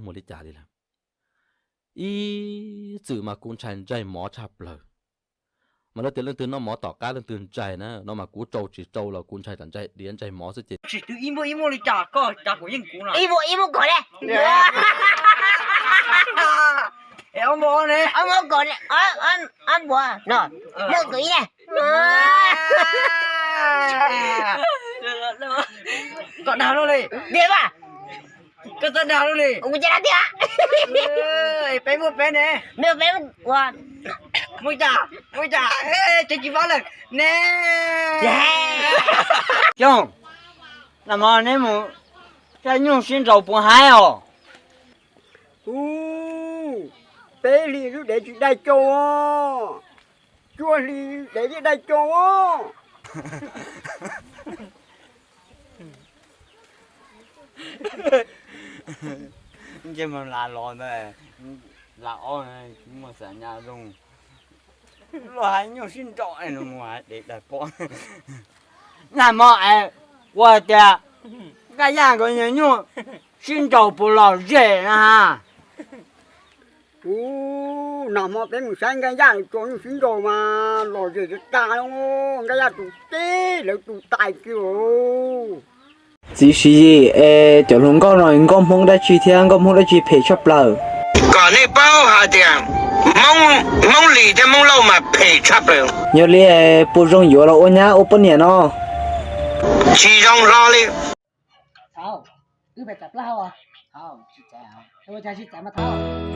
mus li cas li lawm. Ib txwm mas kuv ntshai ntsais mov tshaj plaws. Mas lawv tias leej twg noj mov tom qab leej twg ntshai na, no mas kuv tsau tsis tsau los kuv ntshai tsam ntsais diav ntsais mov xwb ces. Tsis twv ib muaj ib muaj li cas koj cas kuv yeej kuv no. Ib muaj ib muaj kom ne. Ib muaj kom ne. Ob muaj no. Muaj kom ib ne. Koj dag luaj li. Diam mas. Koj txhob dag luaj li. Kuv tsis dag tiag. Peb muaj peb ne. Muaj peb ua. Muaj cas, muaj cas, tsev tsis pab lawm ne. Xyooj, nag hmo neb mus saib nyuj sib nraus puas haib os? Ub, peb hlis lub dev tsis dai cau os. Cuaj hlis dev thiaj dai cau os. Ntsej muag lam los ntawd, lam ob muag xam nyas zoo. Luag hais nyuj sib nraus es nws mus hais dev dai pob. Nag hmo es ua tias Nkaj Yaj nkawd nyuag nyuj sib nraus puas lom zem na. Ub, nag hmo peb mus saib Nkaj Yaj lawv tso nyuj sib nraus mas lom zem tas tas, Nkaj Yaj tus teb lawv tus tais kiag. Txiv Siv Yis, es cov hluas nkauj no nkauj Hmoob dab tsi thiab nkauj Hmoob dab tsi phem tshaj plaws? Kom nej paub hais tias Hmoob Lis thiab Hmoob Lauj mas phem tshaj plaws. Yog li puas zoo yuav los ua nyab ua poj niam no? Tsis zoo hlo li.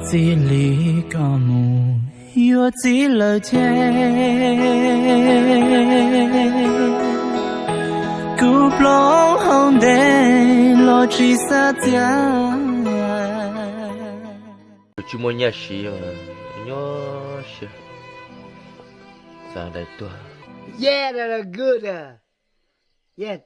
Txij li koj mus yuav txiv lawm ces kuv plaub hau ntev los tsis xav txiav. Tsis muaj nyiaj siv, nyob siab xav dai tuag. Yeah, that is good. Yeah.